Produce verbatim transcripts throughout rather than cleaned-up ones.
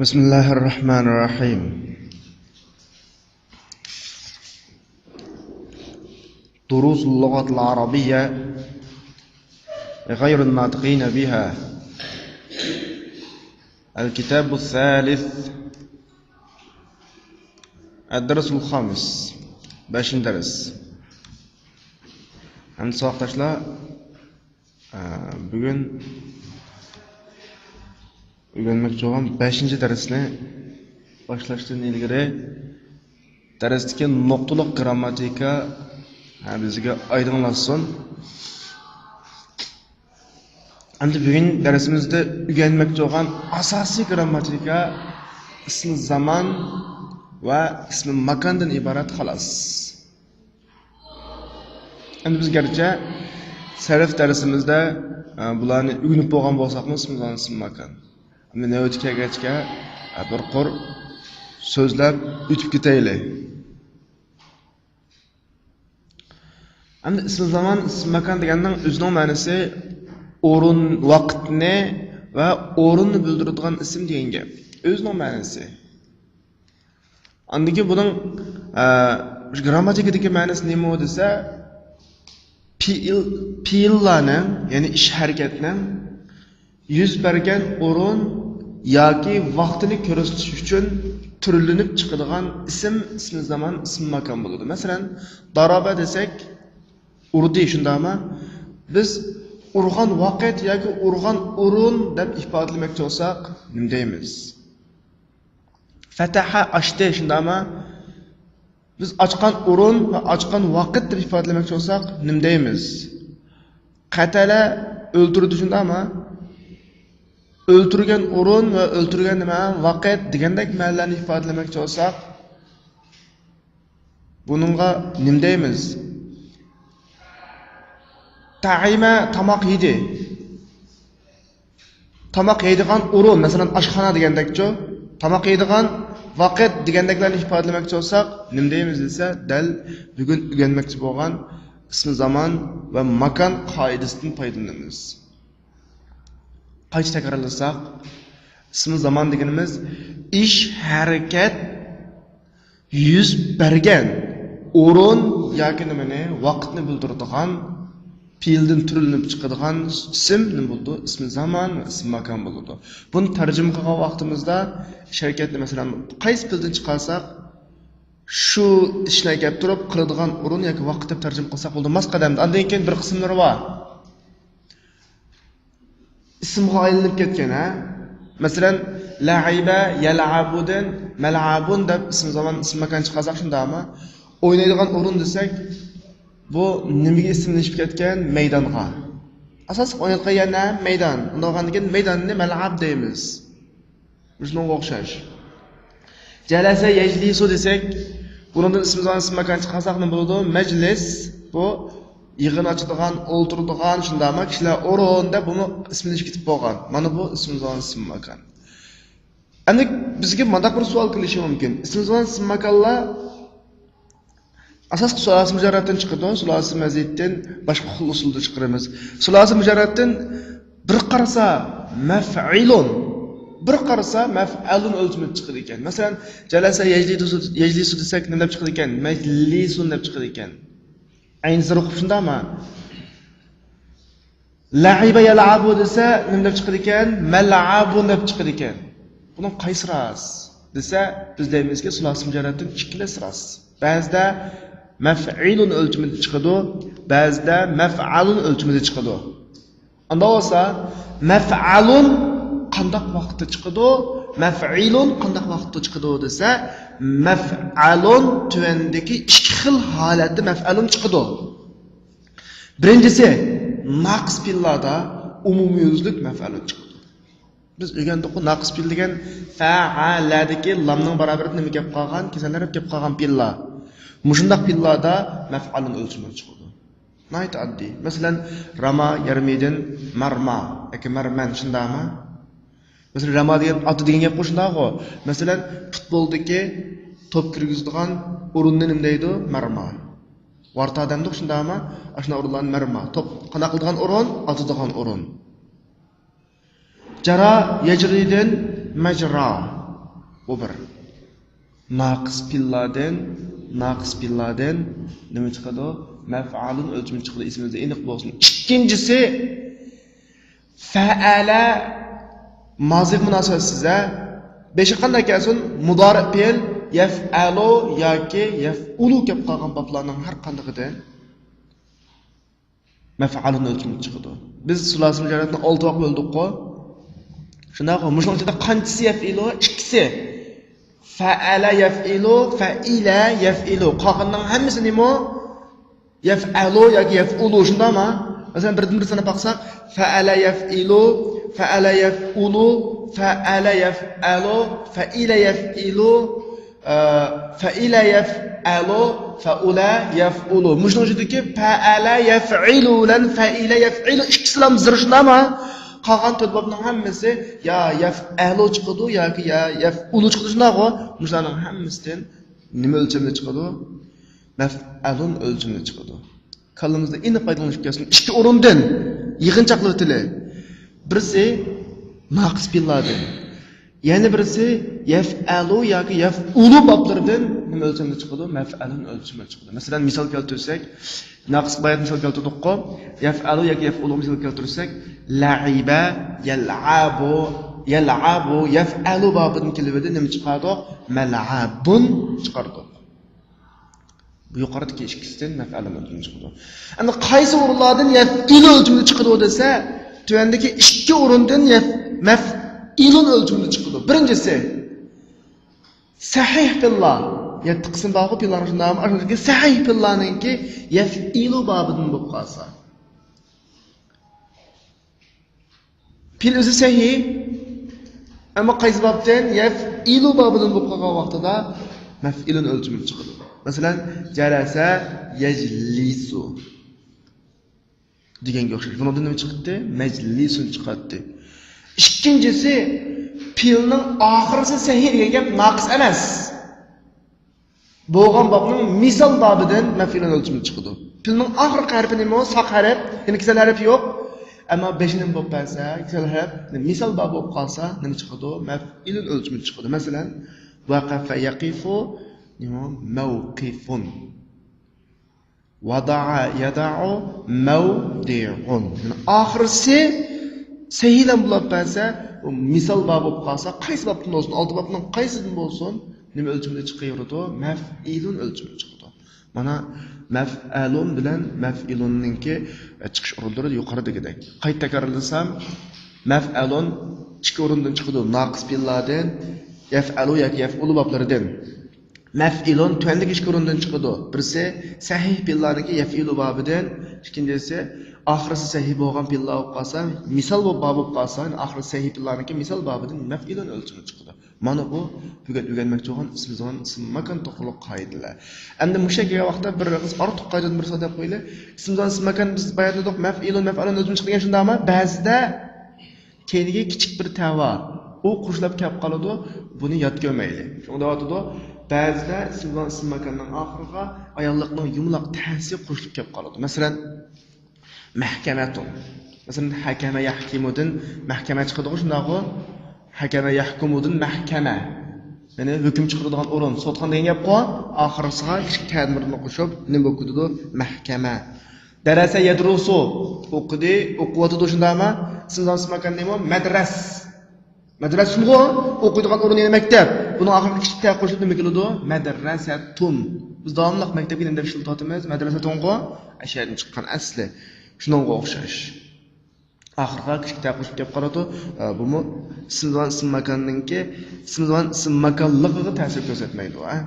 بسم الله الرحمن الرحيم. دروس اللغة العربية لغير الناطقين بها. الكتاب الثالث. الدرس الخامس. بەشىنچى دەرس. ئەمدى ساۋاقداشلار، ئە، بۈگۈن ئۆگەنمەكچى بولغان بەشىنچى دەرسنى باشلاشتىن ئىلگىرى، دەرستىكى نۇقتىلىق گىرامماتىكا ھەممىمىزگە ئايدىڭلاشسۇن. ئەمدى بۈگۈن دەرسىمىزدە ئۆگەنمەكچى بولغان ئاساسىي گىرامماتىكا ئىسمى زامان ۋە ئىسمى ماكاندىن ئىبارەت، خالاس. ئەمدى بىز گەرچە سەرف دەرسىمىزدە، ئە، بۇلارنى ئۆگىنىپ بولغان بولساقمۇ، ئىسمى زامان، ئىسمى ماكان. ئەمدى نۆۋىتى كەلگەچكە، ئە، بىر قۇر سۆزلەپ ئۆتۈپ كېتەيلى. ئەمدى ئىسمى زامان، ئىسمى ماكان دېگەننىڭ ئۆزىنىڭ مەنىسى ئورۇن، ۋاقىتنى ۋە ئورۇننى بىلدۈرىدىغان ئىسىم دېگەن گەپ. ئۆزىنىڭ مەنىسى. ئاندىن كېيىن بۇنىڭ، ئە، گىرامماتىكىدىكى مەنىسى نېمە دېسە، پېئىل، پېئىللارنىڭ، يەنى ئىش ھەرىكەتنىڭ يۈز بەرگەن ئورۇن ياكى ۋاقتىنى كۆرسىتىش ئۈچۈن تۈرلىنىپ چىقىدىغان ئىسىم، ئىسمى زامان، ئىسمى ماكان بولىدۇ. مەسىلەن، دارابە دېسەك، ئۇردى، شۇنداقمۇ؟ بىز ئۇرغان ۋاقىت ياكى ئۇرغان ئورۇن دەپ ئىپادىلىمەكچى بولساق، نېمە دەيمىز؟ فەتەھە، ئاچتى، شۇنداقمۇ؟ بىز ئاچقان ئورۇن ۋە ئاچقان ۋاقىت دەپ ئىپادىلىمەكچى بولساق، نېمە دەيمىز؟ قەتەلە، ئۆلتۈردى، شۇنداقمۇ؟ ئۆلتۈرگەن ئورۇن ۋە ئۆلتۈرگەن نېمە؟ ۋاقىت دېگەندەك مەنىلەرنى ئىپادىلىمەكچى بولساق، بۇنىڭغا نېمە دەيمىز؟ تەئىمە، تاماق يېدى. تاماق يەيدىغان ئورۇن، مەسىلەن، ئاشخانا دېگەندەكچۇ؟ تاماق يەيدىغان ۋاقىت دېگەندەكلەرنى ئىپادىلىمەكچى بولساق، نېمە دەيمىز دېسە، دەل بۈگۈن ئۆگەنمەكچى بولغان ئىسمى زامان ۋە ماكان قائىدىسىدىن پايدىلىنىمىز. قايتا تەكرارلىساق، ئىسمى زامان دېگىنىمىز ئىش، ھەرىكەت يۈز بەرگەن ئورۇن ياكى نېمىنى، ۋاقىتنى بىلدۈرىدىغان، پېئىلدىن تۈرلىنىپ چىقىدىغان ئىسىم نېمە بولىدۇ؟ ئىسمى زامان ۋە ئىسمى ماكان بولىدۇ. بۇنى تەرجىمە قىلغان ۋاقتىمىزدا ئىش ھەرىكەتنى، مەسىلەن، قايسى پېئىلدىن چىقارساق، شۇ ئىشنى ئەكەپ تۇرۇپ قىلىدىغان ئورۇن ياكى ۋاقىت دەپ تەرجىمە قىلساق بولىدۇ. ماس قەدەمدە. ئاندىن كېيىن بىر قىسىملىرى بار. ئىسىمغا ئايلىنىپ كەتكەن، ھە؟ مەسىلەن، لەئىبە، يەلئەبۇدىن مەلئەبۇن دەپ ئىسىم زامان، ئىسىم ماكان چىقارساق شۇنداقمۇ؟ ئوينايدىغان ئورۇن دېسەك، بۇ نېمىگە ئىسىملىشىپ كەتكەن؟ مەيدانغا. ئاساسلىق ئوينايدىغان يەر نە؟ مەيدان. ئۇنداق بولغاندىكىن مەيداننى مەلئەب دەيمىز. مۇشۇنىڭغا ئوخشاش. جەلەسە يەجلىسۇ دېسەك، بۇنىڭدىن ئىسمى زامان، ئىسمى ماكان چىقارساق نېمە بولىدۇ؟ مەجلىس، بۇ يىغىن ئاچىدىغان، ئولتۇرىدىغان، شۇنداقمۇ؟ كىشىلەر ئورۇن دەپ بۇمۇ ئىسىملىشىپ كېتىپ بولغان. مانا بۇ ئىسمى زامان، ئىسمى ماكان. ئەمدى بىزگە مۇنداق بىر سوئال كېلىشى مۇمكىن. ئىسمى زامان، ئىسمى ماكانلار ئاساسلىق سۇلاسە مۇجەررەتتىن چىقىدۇ، سۇلاسە مەزىدتىن باشقا خىل ئۇسۇلدا چىقىرىمىز. سۇلاسە مۇجەررەتتىن بىر قارىسا مەفئىلۇن، بىر قارىسا مەفئەلۇن ئۆلچىمىدە چىقىدىكەن. مەسىلەن، جەلەسە يەجلىسۇ، يەجلىسۇ دېسەك نېمە دەپ چىقىدىكەن؟ مەجلىسۇن دەپ چىقىدىكەن. ئەينى سىرى ئوقۇپ شۇنداقمۇ؟ لەئىبە يەلئەبۇ دېسە نېمە دەپ چىقىدىكەن؟ مەلئەبۇن دەپ چىقىدىكەن. بۇنىڭ قايسى راست دېسە، بىز دەيمىزكى، سۇلاسە مۇجەررەتتىن ئىككىلىسى راست. بەزىدە مەفئىلۇن ئۆلچىمىدە چىقىدۇ، بەزىدە مەفئەلۇن ئۆلچىمىدە چىقىدۇ. ئاندا بولسا، مەفئەلۇن قانداق ۋاقىتتا چىقىدۇ، مەفئىلۇن قانداق ۋاقىتتا چىقىدۇ دېسە، مەفئەلۇن تۆۋەندىكى ئىككى خىل ھالەتتە مەفئەلۇن چىقىدۇ. بىرىنچىسى، ناقىس پېئىللاردا ئومۇميۈزلۈك مەفئەلۇن چىقىدۇ. بىز ئۆگەندۇققۇ، ناقىس پېئىل دېگەن فەئەلەدىكى لامنىڭ باراۋىرىدە نېمە كەپ قالغان؟ كېسەللەر كەپ قالغان پېئىللار. مۇشۇنداق پېئىللاردا مەفئەلۇن ئۆلچىمى چىقىدۇ. ناھايىتى ئاددىي. مەسىلەن، راما يەرمىدىن مەرما ياكى مەرمەن، شۇنداقمۇ؟ مەسىلەن، راما دېگەن ئاتا دېگەن گەپقۇ، شۇنداقغۇ؟ مەسىلەن، پۇتبولدىكى توپ كىرگۈزىدىغان ئورۇننى نېمە دەيدۇ؟ مەرما. ۋارتا دەمدۇق، شۇنداقمۇ؟ ئاشۇنداق ئورۇنلارنى مەرما. توپ قانداق قىلىدىغان ئورۇن؟ ئاتىدىغان ئورۇن. جارا يەجرىدىن مەجرا. بۇ بىر. ناقىس پېئىللاردىن، ناقىس پېئىللاردىن نېمە چىقىدۇ؟ مەفئۇلۇن ئۆلچىمى چىقىدۇ، ئېسىمىزدە ئېنىق بولسۇن. ئىككىنچىسى، فەئەلە مازىغا مۇناسىۋەتسىز، ھە؟ بېشى قانداق كەلسۇن؟ مۇدارىئ پېئىل يەفئەلۇ ياكى يەفئۇلۇ كەپ قالغان بابلارنىڭ ھەر قاندىقىدىن مەفئۇلۇن ئۆلچىمى چىقىدۇ. بىز سۇلاسىل مۇجەررەدنى ئالتە بابقا بۆلدۇققۇ؟ شۇنداققۇ؟ مۇشۇنىڭ ئىچىدە قانچىسى يەفئىلۇ؟ ئىككىسى. فەئەلە يەفئىلۇ، فەئىلە يەفئىلۇ. قالغىنىنىڭ ھەممىسى نېمە؟ يەفئەلۇ ياكى يەفئۇلۇ، شۇنداقمۇ؟ مەسىلەن، بىردىن بىر ساناپ باقساق، فەئەلە يەفئىلۇ، فەئەلە يەفئۇلۇ، فەئەلە يەفئەلۇ، فەئىلە يەفئىلۇ، ئە، فەئىلە يەفئەلۇ، فەئۇلە يەفئۇلۇ. مۇشۇنىڭ ئىچىدىكى پەئەلە يەفئىلۇ بىلەن فەئىلە يەفئىلۇ ئىككىسىلام زىر، شۇنداقمۇ؟ قالغان تۆت بابنىڭ ھەممىسى يا يەفئەلۇ چىقىدۇ ياكى يا يەفئۇلۇ چىقىدۇ، شۇنداققۇ؟ مۇشۇلارنىڭ ھەممىسىدىن نېمە ئۆلچەمدە چىقىدۇ؟ مەفئۇلۇن ئۆلچىمىدە چىقىدۇ. كاللىمىزدا ئېنىق پايدىلىنىپ كەلسۇن. ئىككى ئورۇندىن يىغىنچاقلىۋېتىلى. بىرسى ناقىس پېئىللاردىن. يەنە بىرسى يەفئەلۇ ياكى يەفئۇلۇ بابلىرىدىن نېمە ئۆلچەمدە چىقىدۇ؟ مەفئۇلۇن ئۆلچىمىدە چىقىدۇ. مەسىلەن، مىسال كەلتۈرسەك، ناقىسقا بايا مىسال كەلتۈردۇققۇ؟ يەفئەلۇ ياكى يەفئۇلۇغا مىسال كەلتۈرسەك، لەئىبە، يەلئەبۇ، يەلئەبۇ، يەفئەلۇ بابىدىن كېلىۋىدى، نېمە چىقاردۇق؟ مەلئەبۇن چىقاردۇق. بۇ يۇقىرىدىكى ئىككىسىدىن مەفئۇلۇن ئۆلچىمى چىقىدۇ. ئەمدى قايسى ئورۇنلاردىن يەفئىلۇن ئۆلچىمى چىقىدۇ دېسە، تۆۋەندىكى ئىككى ئورۇندىن يەف-، مەفئۇلۇن ئۆلچىمى چىقىدۇ. بىرىنچىسى، سەھىھ پېئىللار. يەتتە قىسىم بارغۇ پېئىللارنىڭ شۇنداقمۇ؟ ئاشۇندىكى سەھىھ پېئىللارنىڭكى يەفئىلۇ بابىدىن بولۇپ قالسا. پېئىل ئۆزى سەھىھ، ئەمما قايسى بابتىن؟ يەفئىلۇ بابىدىن بولۇپ قالغان ۋاقتىدا مەفئۇلۇن ئۆلچىمى چىقىدۇ. مەسىلەن، جەلەسە يەجلىسۇ دېگەنگە ئوخشاش. بۇنىڭدىن نېمە چىقتى؟ مەجلىسۇن چىقاتتى. ئىككىنچىسى، پېئىلنىڭ ئاخىرسى سەھىھ دېگەن گەپ ناقىس ئەمەس. بولغان بابنىڭ مىسال بابىدىن مەفئۇلۇن ئۆلچىمى چىقىدۇ. پېئىلنىڭ ئاخىرقى ھەرپى نېمە؟ ساق ھەرپ، يەنى كېسەل ھەرپ يوق. ئەمما بېشى نېمە بولۇپ قالسا، كېسەل ھەرپ، مىسال بابى بولۇپ قالسا، نېمە چىقىدۇ؟ مەفئۇلۇن ئۆلچىمى چىقىدۇ. مەسىلەن، ۋەقەفە يەقىفۇ، نېمە؟ مەۋقىفۇن. ۋەدەئە يەدەئۇ مەۋدىئۇن. يەنى ئاخىرسى سەھىھ بىلەن بولۇپ بەرسە، ئۇ مىسال باب بولۇپ قالسا، قايسى بابتىن بولسۇن، ئالتە بابنىڭ قايسىدىن بولسۇن، نېمە ئۆلچىمىدە چىقىۋېرىدۇ؟ مەفئۇلۇن ئۆلچىمىدە چىقىدۇ. مانا، مەفئەلۇن بىلەن مەفئۇلۇننىڭكى، ئە، چىقىش ئورۇنلىرى يۇقىرىدىكىدەك. قايتا تەكرارلىسام، مەفئەلۇن ئىككى ئورۇندىن چىقىدۇ، ناقىس پېئىللاردىن، يەفئەلۇ ياكى يەفئۇلۇ بابلىرىدىن. مەفئىلۇن تۆۋەندىكى ئىككى ئورۇندىن چىقىدۇ. بىرسى سەھىھ پېئىللارنىڭكى يەفئىلۇ بابىدىن، ئىككىنچىسى ئاخىرسى سەھىھ بولغان پېئىللار بولۇپ قالسا، مىسال بولۇپ باب بولۇپ قالسا، يەنى ئاخىرسى سەھىھ پېئىللارنىڭكى مىسال بابىدىن مەفئىلۇن ئۆلچىمى چىقىدۇ. مانا بۇ بۈگۈن ئۆگەنمەكچى بولغان ئىسىم زامان، ئىسىم ماكان توغرۇلۇق قائىدىلەر. ئەمدى مۇشۇ يەرگە كەلگەن ۋاقىتتا بىر ئېغىز ئارتۇق قايتىدىن بىر سۆزلەپ قويىلى. ئىسىم زامان، ئىسىم ماكان بىز بايا دېدۇق، مەفئىلۇن، مەفئەلۇن ئۆلچىمى چىقىدۇ دېگەن شۇنداقمۇ؟ بەزىدە كەينىگە كىچىك بىر تە بار. ئۇ قوشۇلۇپ كەپ قالىدۇ. بۇنى ياد كۆرمەيلى. شۇڭا دەۋاتىدۇ، بەزىدە ئىسىم بىلەن ئىسىم ماكاننىڭ ئاخىرىغا ئاياللىقنىڭ يۇمىلاق تەسى قوشۇلۇپ كەپ قالىدۇ. مەسىلەن، مەھكەمەتۇن. مەسىلەن، ھەكەمە يەھكىمۇدىن مەھكەمە چىقىدىغۇ، شۇنداقغۇ؟ ھەكەمە يەھكۇمۇدىن مەھكەمە. يەنى ھۆكۈم چىقىرىدىغان ئورۇن، سوتخانا دېگەن گەپقۇ. ئاخىرسىغا كىچىك تەنىمىرنى قوشۇپ، نېمە بولۇپ كېتىدۇ؟ مەھكەمە. دەرەسە يەدرۇسۇ، ئوقۇدى، ئوقۇۋاتىدۇ، شۇنداقمۇ؟ ئىسىم زامان، ئىسىم ماكان نېمە؟ مەدرەس. مەدرەسىمغۇ؟ ئوقۇيدىغان ئورۇن يەنە مەكتەپ. بۇنىڭ ئاخىرىغا كىچىك تە قوشۇلۇپ نېمە كېلىدۇ؟ مەدرەسەتۇن. بىز داۋاملىق مەكتەپكە نېمە دەپ ئىشلىتىۋاتىمىز؟ مەدرەسەتۇنغۇ؟ ئەشۇ يەردىن چىققان ئەسلى. شۇنىڭغا ئوخشاش. ئاخىرىغا كىچىك تە قوشۇپ كەپ قالىدۇ. ئە، بۇمۇ ئىسىم زامان، ئىسىم ماكاننىڭكى، ئىسىم زامان، ئىسىم ماكانلىقىغا تەسىر كۆرسەتمەيدۇ، ھە؟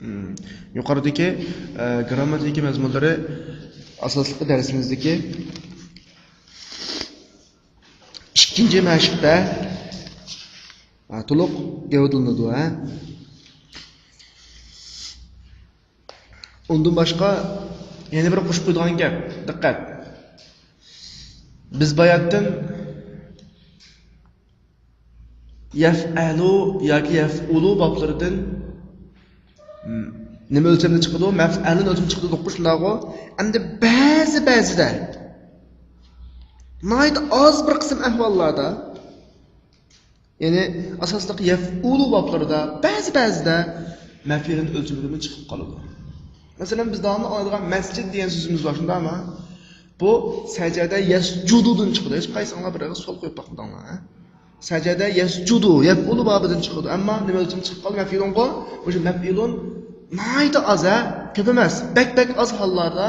مم. يۇقىرىدىكى، ئە، گىرامماتىكا مەزمۇنلىرى ئاساسلىقى دەرسىمىزدىكى ئىككىنچى مەشىقتە، ھە، تولۇق گەۋدىلىنىدۇ، ھە؟ ئۇندىن باشقا يەنە بىر قوشۇپ قويىدىغان گەپ، دىققەت. بىز باياتتىن يەفئەلۇ ياكى يەفئۇلۇ بابلىرىدىن نېمە ئۆلچەمدە چىقىدۇ؟ مەفئەلۇن ئۆلچەمدە چىقىدۇ دېدۇققۇ، شۇنداقغۇ؟ ئەمدى بەزى، بەزىدە، ناھايىتى ئاز بىر قىسىم ئەھۋاللاردا يەنى ئاساسلىق يەفئۇلۇ بابلىرىدا بەزى، بەزىدە مەفئۇلۇن ئۆلچىمىدىنمۇ چىقىپ قالىدۇ. مەسىلەن، بىز داۋاملىق ئاڭلايدىغان مەسجىد دېگەن سۆزىمىز بار، شۇنداقمۇ؟ بۇ سەجەدە يەسجۇدۇدىن چىقىدۇ. ھېچ قايسىڭلار بىر ئېغىز سول قويۇپ باقمىدىڭلار، ھە؟ سەجەدە يەسجۇدۇ، يەفئۇلۇ بابىدىن چىقىدۇ. ئەمما نېمە ئۈچۈن چىقىپ قالدى؟ مەفئۇلۇنغۇ. مۇشۇ مەفئۇلۇن ناھايىتى ئاز، ھە؟ كۆپ ئەمەس. بەك، بەك ئاز ھاللاردا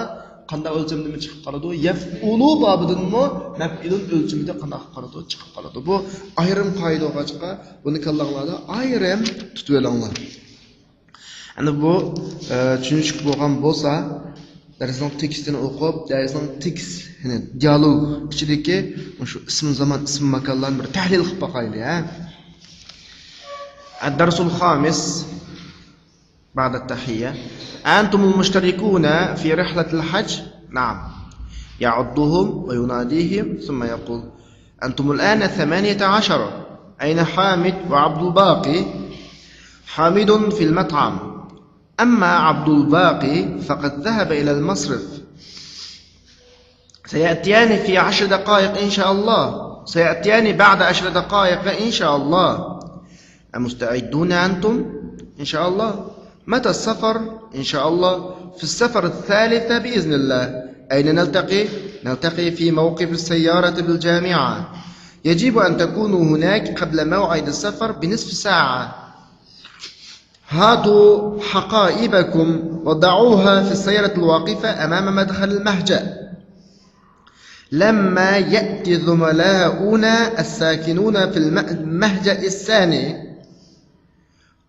قانداق ئۆلچەمدىمۇ چىقىپ قالىدۇ؟ يەفئۇلۇ بابىدىنمۇ مەفئۇلۇن ئۆلچىمىدە قانداق قىلىپ قالىدۇ؟ چىقىپ قالىدۇ. بۇ ئايرىم قائىدە بولغاچقا، بۇنى كاللاڭلاردا ئايرىم تۇتۇۋېلىڭلار. ئەنە بۇ، ئە، چۈشىنىشلىك بولغان بولسا، دەرسنىڭ تېكىستىنى ئوقۇپ، دەرسنىڭ تېكىست، يەنى دىيالوگ ئىچىدىكى مۇشۇ ئىسمى زامان، ئىسمى ماكانلارنى بىر تەھلىل قىلىپ باقايلى، ھە. الدرس الخامس بعد التحية. أنتم المشتركون في رحلة الحج؟ نعم. يعدهم ويناديهم ثم يقول: أنتم الآن ثمانية عشر. أين حامد وعبد الباقي؟ حامد في المطعم، أما عبد الباقي فقد ذهب إلى المصرف. سيأتيان في عشر دقائق إن شاء الله. سيأتيان بعد عشر دقائق إن شاء الله. أمستعدون أنتم؟ إن شاء الله. متى السفر؟ إن شاء الله في السفر الثالثة بإذن الله. أين نلتقي؟ نلتقي في موقف السيارة بالجامعة. يجب أن تكونوا هناك قبل موعد السفر بنصف ساعة. هاتوا حقائبكم وضعوها في السيارة الواقفة أمام مدخل المهجأ. لما يأتي زملاؤنا الساكنون في الم-، المهجأ الثاني،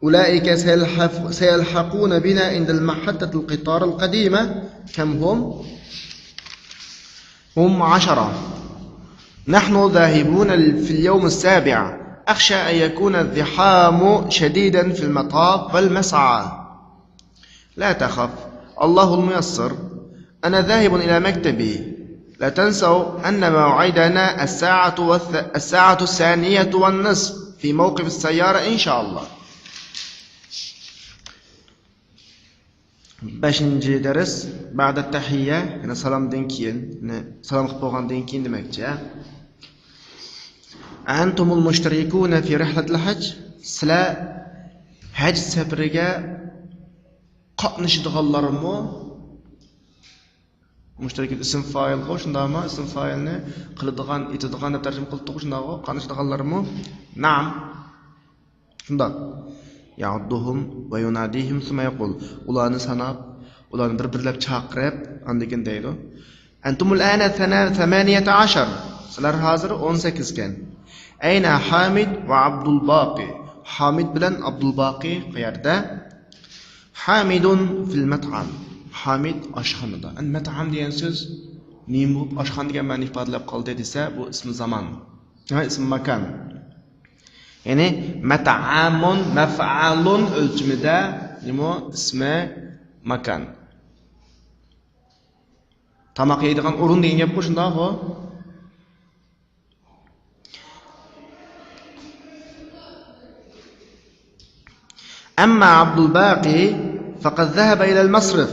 أولئك سيلحف-، سيلحقون بنا عند محطة القطار القديمة. كم هم؟ هم عشرة. نحن ذاهبون في اليوم السابع. أخشى أن يكون الزحام شديدا في المطاف والمسعى. لا تخف، الله الميسر. أنا ذاهب إلى مكتبي. لا تنسوا أن موعدنا الساعة والث-، الساعة الثانية والنصف في موقف السيارة إن شاء الله. بەشىنچى دەرس، بعد التحية، يەنى سالامدىن كېيىن، يەنى سالام قىلىپ بولغاندىن كېيىن دېمەكچى. أنتم المشتركون في رحلة الحج، سىلەر ھەج سەپىرىگە قاتنىشىدىغانلارمۇ؟ مۇشتەرىك ئىسىم فائىلغۇ، شۇنداقمۇ؟ ئىسىم فائىلنى قىلىدىغان، ئېيتىدىغان دەپ تەرجىمە قىلىپتۇققۇ، شۇنداقغۇ؟ قاتنىشىدىغانلارمۇ؟ نەئەم. شۇنداق. يعدهم ويناديهم ثم يقول. ئۇلارنى ساناپ، ئۇلارنى بىر-بىرلەپ چاقىرىپ، ئاندىن كېيىن دەيدۇ. أنتم الآن ثنا-، ثمانية عشر. سىلەر ھازىر ئون سەككىزكەن. أين حامد وعبد الباقي؟ ھامىد بىلەن ئابدۇلباقى قەيەردە؟ حامد في المطعم. ھامىد ئاشخانىدا. ئەنە مەتئەم دېگەن سۆز نېمە بولۇپ ئاشخانا دېگەن مەنىنى ئىپادىلەپ قالدى دېسە، بۇ ئىسمى زامان. ھە، ئىسمى ماكان. يەنى مەتئەمۇن، مەفئەلۇن ئۆلچىمىدە نېمە؟ ئىسمى ماكان. تاماق يەيدىغان ئورۇن دېگەن گەپقۇ، شۇنداقغۇ؟ أما عبد الباقي فقد ذهب إلى المصرف.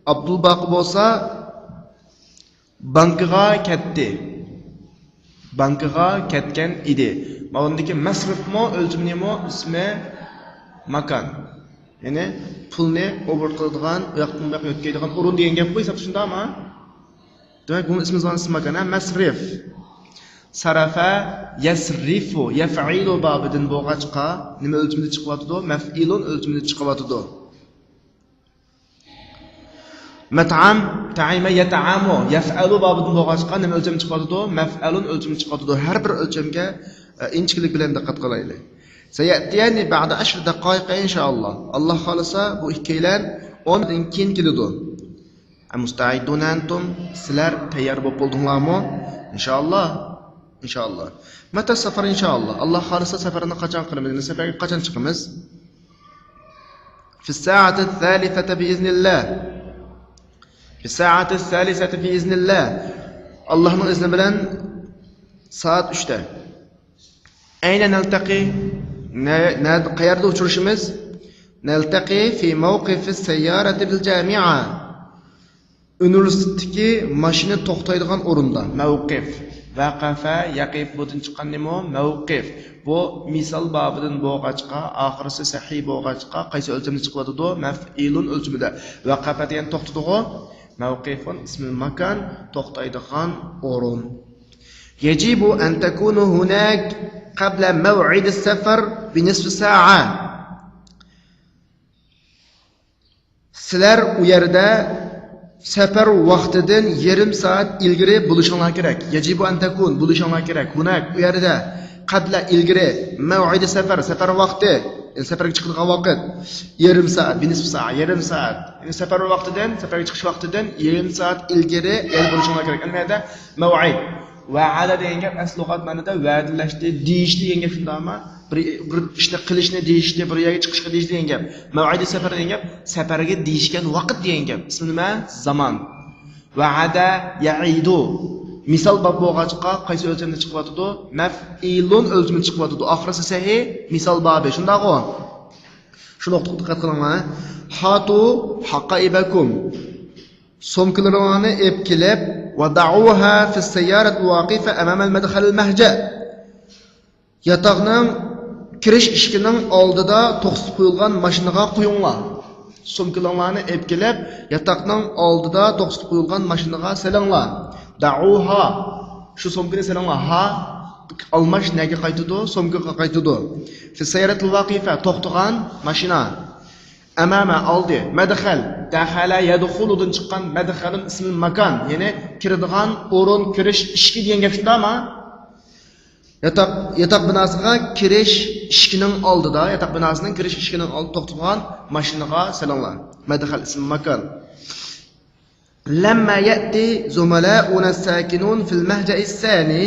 ئابدۇلباقى بولسا بانكىغا كەتتى. بانكىغا كەتكەن ئىدى. ماۋۇندىكى مەسرىفمۇ، ئۆلچىمى نېمە؟ ئىسمى ماكان. يەنى پۇلنى ئوبوروت قىلىدىغان، ئۇياقتىن بۇياققا يۆتكەيدىغان ئورۇن دېگەن گەپقۇ، ھېسابتا شۇنداقمۇ؟ دېمەك، بۇنىڭ ئىسمى زامان، ئىسمى ماكان، ھە؟ مەسرىف. سەرەفە يەسرىفۇ، يەفئىلۇ بابىدىن بولغاچقا، نېمە ئۆلچىمىدە چىقىۋاتىدۇ؟ مەفئىلۇن ئۆلچىمىدە چىقىۋاتىدۇ. مەتئەم، تەئىمە يەتئەمۇ، يەفئەلۇ بابىدىن بولغاچقا، نېمە ئۆلچەم چىقىۋاتىدۇ؟ مەفئەلۇن ئۆلچىمى چىقىۋاتىدۇ. ھەر بىر ئۆلچەمگە، ئە، ئىنچىكىلىك بىلەن دىققەت قىلايلى. سەيەتىيەنى بەئدە ئەشر دەقايىق ئىنشائاللا. ئاللا خالىسا، بۇ ئىككىيلەن ئوندىن كېيىن كېلىدۇ. مۇستەئىددۇن ئەنتۇم، سىلەر تەييار بولۇپ بولدۇڭلارمۇ؟ ئىنشائاللا. ئىنشائاللا. مەتە سەفەر ئىنشائاللا. ئاللا خالىسا سەپەرنى قاچان قىلىمىز؟ يەنى سەپەرگە قاچان چىقىمىز؟ في الساعة الثالثة بإذن الله. في الساعة الثالثة بإذن الله. ئاللانىڭ ئىزنى بىلەن سائەت ئۈچتە. أين نلتقي؟ نە-، نە-، قەيەردە ئۇچرىشىمىز؟ نلتقي في موقف السيارة بالجامعة. ئۇنىۋېرسىتېتتىكى ماشىنا توختايدىغان ئورۇندا، مەۋقىف. ۋەقەفە، يەقىف بۇدىن چىققان نېمە؟ مەۋقىف. بۇ مىسال بابىدىن بولغاچقا، ئاخىرسى سەھىھ بولغاچقا، قايسى ئۆلچەمدە چىقىۋاتىدۇ؟ مەفئىلۇن ئۆلچىمىدە. ۋەقەفە دېگەن توختىدىغۇ؟ مەۋقىفۇن ئىسمىل ماكان، توختايدىغان ئورۇن. يجب أن تكونوا هناك قبل موعد السفر بنصف ساعة. سىلەر ئۇ يەردە سەپەر ۋاقتىدىن يېرىم سائەت ئىلگىرى بولۇشۇڭلار كېرەك. يجب أن تكون، بولۇشۇڭلار كېرەك. هناك، ئۇ يەردە. قبل، ئىلگىرى. موعد السفر، سەپەر ۋاقتى. يەنى سەپەرگە چىقىدىغان ۋاقىت. يېرىم سائەت، بنصف سائە، يېرىم سائەت. يەنى سەپەر ۋاقتىدىن، سەپەرگە چىقىش ۋاقتىدىن يېرىم سائەت ئىلگىرى يەنى بولۇشۇڭلار كېرەك. ئەمدى مەۋئىد. ۋەئەدە دېگەن گەپ ئەسلى لۇغەت مەنىدە ۋەدىلەشتى، دېيىشتى دېگەن گەپ شۇنداقمۇ؟ بىر، بىر ئىشنى قىلىشنى دېيىشتى، بىر يەرگە چىقىشقا دېيىشتى دېگەن گەپ. مەۋئىدى سەپەر دېگەن گەپ سەپەرگە دېيىشكەن ۋاقىت دېگەن گەپ. ئىسمى نېمە؟ زامان. ۋەئەدە يەئىدۇ. مىسال باب بولغاچقا قايسى ئۆلچەمدە چىقىۋاتىدۇ؟ مەفئىلۇن ئۆلچىمىدە چىقىۋاتىدۇ. ئاخىرسى سەھىھ، مىسال بابى. شۇنداقغۇ؟ شۇ نۇقتىغا دىققەت قىلىڭلار. ھاتۇ ھاقائىبەكۇم. سومكىلىرىڭلارنى ئېلىپ كېلىپ، ودعوها في السيارة الواقفة أمام المدخل المهجأ. ياتاقنىڭ كىرىش ئىشىكىنىڭ ئالدىدا توختىتىپ قويۇلغان ماشىنىغا قويۇڭلار. سومكىلىرىڭلارنى ئېلىپ كېلىپ، ياتاقنىڭ ئالدىدا توختىتىپ قويۇلغان ماشىنىغا سېلىڭلار. دعوها. شۇ سومكىنى سېلىڭلار. ھا، ئالماش نەگە قايتىدۇ؟ سومكىغا قايتىدۇ. في السيارة الواقفة، توختىغان ماشىنا. ئەمامە، ئالدى. مەدخەل، دەخەلە يەدخۇلۇدىن چىققان مەدخەلۇن ئىسمىل ماكان، يەنى كىرىدىغان ئورۇن، كىرىش ئىشىكى دېگەن گەپ شۇنداقمۇ؟ ياتاق، ياتاق بىناسىغا كىرىش ئىشىكىنىڭ ئالدىدا، ياتاق بىناسىنىڭ كىرىش ئىشىكىنىڭ ئالدىدا توختىغان ماشىنىغا سېلىڭلار. مەدخەل ئىسمىل ماكان. لما يأتي زملاؤنا الساكنون في المهجأ الثاني.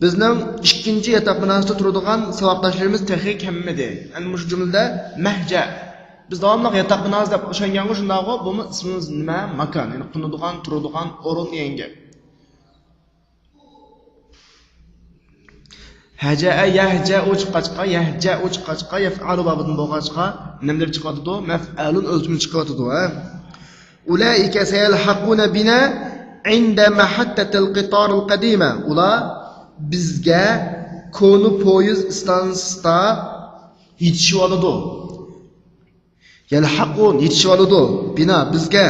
بىزنىڭ ئىككىنچى ياتاق بىناسىدا تۇرىدىغان ساۋاقداشلىرىمىز تېخى كەلمىدى. ئەنە مۇشۇ جۈملىدە مەھجە. بىز داۋاملىق ياتاق بىناسى دەپ ئىشەنگەنغۇ، شۇنداقغۇ؟ بۇمۇ ئىسمىمىز نېمە؟ ماكان، يەنى قونىدىغان، تۇرىدىغان ئورۇن دېگەن گەپ. ھەجەئە، يەھجەئۇ چىققاچقا، يەھجەئۇ چىققاچقا، يەفئەلۇ بابىدىن بولغاچقا، نېمىلەر چىقىۋاتىدۇ؟ مەفئەلۇن ئۆلچىمى چىقىۋاتىدۇ، ھە؟ أولئك سيلحقون بنا عند محطة القطار القديمة. ئۇلار بىزگە كونا پويىز ئىستانسىسىدا يېتىشىۋالىدۇ. يەلھەقۇن، يېتىشىۋالىدۇ. بىنا، بىزگە.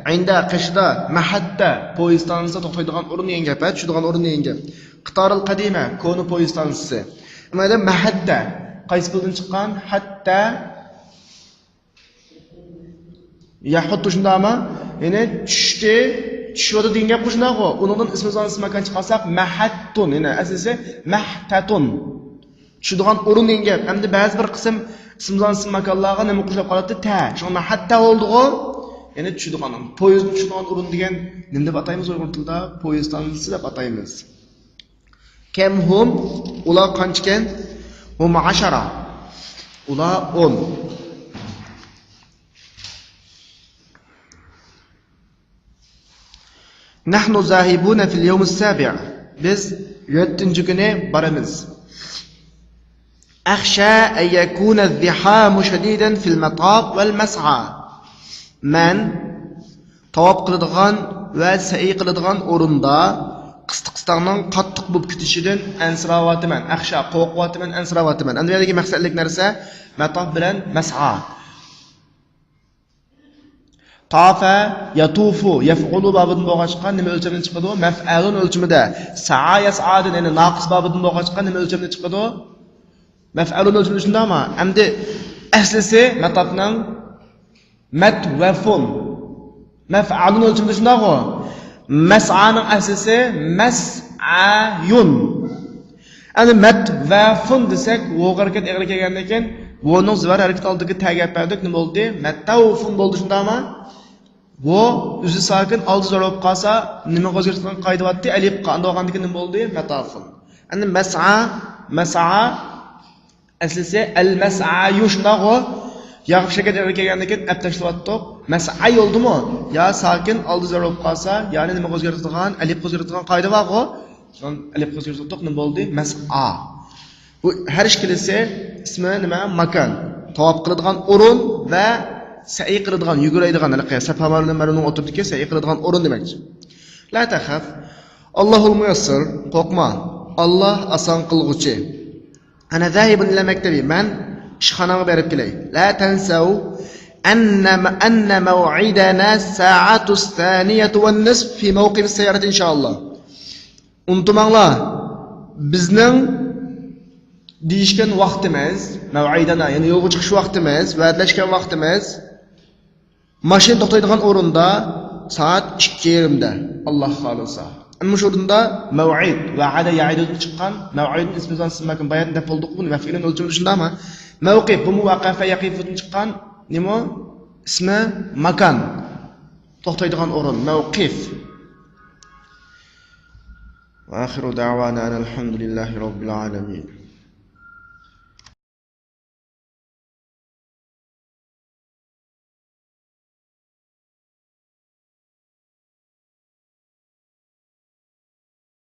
ئىندە، قېشىدا. مەھەتتە، پويىز ئىستانسىسى توختايدىغان ئورۇن دېگەن گەپ، ھە، چۈشىدىغان ئورۇن دېگەن گەپ. قىتارىل قەدىمە، كونا پويىز ئىستانسىسى. ئەمەلىيەتتە مەھەتتە قايسى پېئىلدىن چىققان؟ ھەتتە يەھۇتتۇ، شۇنداقمۇ؟ يەنى چۈشتى، چۈشۈۋاتىدۇ دېگەن گەپمۇ شۇنداقغۇ؟ ئۇنىڭدىن ئىسمى زانىسى ماكان چىقارساق، مەھەتتۇن، يەنى ئەسلىسى مەھتەتۇن. چۈشىدىغان ئورۇن دېگەن گەپ. ئەمدى بەزى بىر قىسىم ئىسىم زانىسى ماكانلارغا نېمە قوشۇلۇپ قالاتتى؟ تە. شۇڭا مەھەتتە بولدىغۇ؟ يەنى چۈشىدىغان، پويىزنى چۈشىدىغان ئورۇن دېگەن نېمە دەپ ئاتايمىز ئۇيغۇر تىلىدا؟ پويىز ئىستانسىسى دەپ ئاتايمىز. كەم ھۇم، ئۇلار قانچىكەن؟ ھۇم ئەشەرە. ئۇلار ئون. نحن ذاهبون في اليوم السابع. بىز يەتتىنچى كۈنى بارىمىز. أخشى أن يكون الزحام شديدا في المطاف والمسعى. مەن تاۋاپ قىلىدىغان ۋە سەئي قىلىدىغان ئورۇندا قىستىق-قىستاڭنىڭ قاتتىق بولۇپ كېتىشىدىن ئەنسىرەۋاتىمەن. ئەخشا، قورقۇۋاتىمەن، ئەنسىرەۋاتىمەن. ئەمدى بۇ يەردىكى مەقسەتلىك نەرسە مەتاف بىلەن مەسئا. تافە، يەتۇفۇ، يەفئۇلۇ بابىدىن بولغاچقا نېمە ئۆلچەمدىن چىقىدۇ؟ مەفئەلۇن ئۆلچىمىدە. سەئا، يەسئادىن، يەنى ناقىس بابىدىن بولغاچقا نېمە ئۆلچەمدىن چىقىدۇ؟ مەفئەلۇن ئۆلچىمىدە، شۇنداقمۇ؟ ئەمدى ئەسلىسى مەتافنىڭ مەتۋەفۇن. مەفئەلۇن ئۆلچىمىدە، شۇنداقغۇ؟ مەسئانىڭ ئەسلىسى مەسئەيۇن. ئەمدى مەتۋەفۇن دېسەك، ۋوغا ھەرىكەت ئېغىر كەلگەندىن كېيىن، ۋونىڭ زىۋار ھەرىكىتى ئالدىدىكى تەگە ئەپ بەردۇق، نېمە بولدى؟ مەتەۋفۇن بولدى، شۇنداقمۇ؟ ۋو ئۆزى ساكىن، ئالدى زور بولۇپ قالسا، نېمىگە ئۆزگەرتىدىغان قائىدە بارتتى؟ ئەلىپقا. ئاندىن بولغاندىن كېيىن نېمە بولدى؟ مەتافۇن. ئەمدى مەسئا، مەسئا، ئەسلىسى ئەلمەسئايۇ، شۇنداقغۇ؟ ياغاق شەكىل ئېغىر كەلگەندىن كېيىن ئەپ تاشلىۋەتتۇق. مەسئەي بولدىمۇ؟ يا ساكىن، ئالدى زور بولۇپ قالسا، يانى نېمىگە ئۆزگەرتىدىغان؟ ئەلىپقا ئۆزگەرتىدىغان قائىدە بارغۇ؟ شۇڭا ئەلىپقا ئۆزگەرتىپ ئوتۇق، نېمە بولدى؟ مەسئا. بۇ ھەر ئىككىلىسى ئىسمى نېمە؟ ماكان. تاۋاپ قىلىدىغان ئورۇن ۋە سەئي قىلىدىغان، يۈگۈرەيدىغان، ھېلىقى سەپا مەرۋىنىڭ ئوتتۇرىدىكى سەئي قىلىدىغان ئورۇن دېمەكچى. لا تەخەف. الله الميسر، قورقما، ئاللا ئاسان قىلغۇچى. أنا ذاهب إلى مكتبي، مەن ئىشخانامغا بېرىپ كېلەي. لا تنسوا أن أن موعدنا الساعة الثانية والنصف في موقف السيارة إن شاء الله. ئۇنتۇماڭلار، بىزنىڭ دېيىشكەن ۋاقتىمىز، مەۋئىدەنا، يەنى يولغا چىقىش ۋاقتىمىز، ۋەدىلەشكەن ۋاقتىمىز، ماشىنا توختايدىغان ئورۇندا سائەت ئىككى يېرىمدە، ئاللا خالىسا. ئەمما شۇ ئورۇندا مەۋئىد، ۋەئەدە يەئىدۇدىن چىققان، مەۋئىدنىڭ ئىسمى زان سىمماكىن بايان دەپ بولدۇق، بۇنى ۋەفئىلىن ئۆلچىمى شۇنداقمۇ؟ مەۋقىپ، بۇمۇ ۋەقەفە يەقىفۇدىن چىققان، نېمە؟ ئىسمى ماكان. توختايدىغان ئورۇن، مەۋقىف. وآخر دعوانا أن الحمد لله رب العالمين.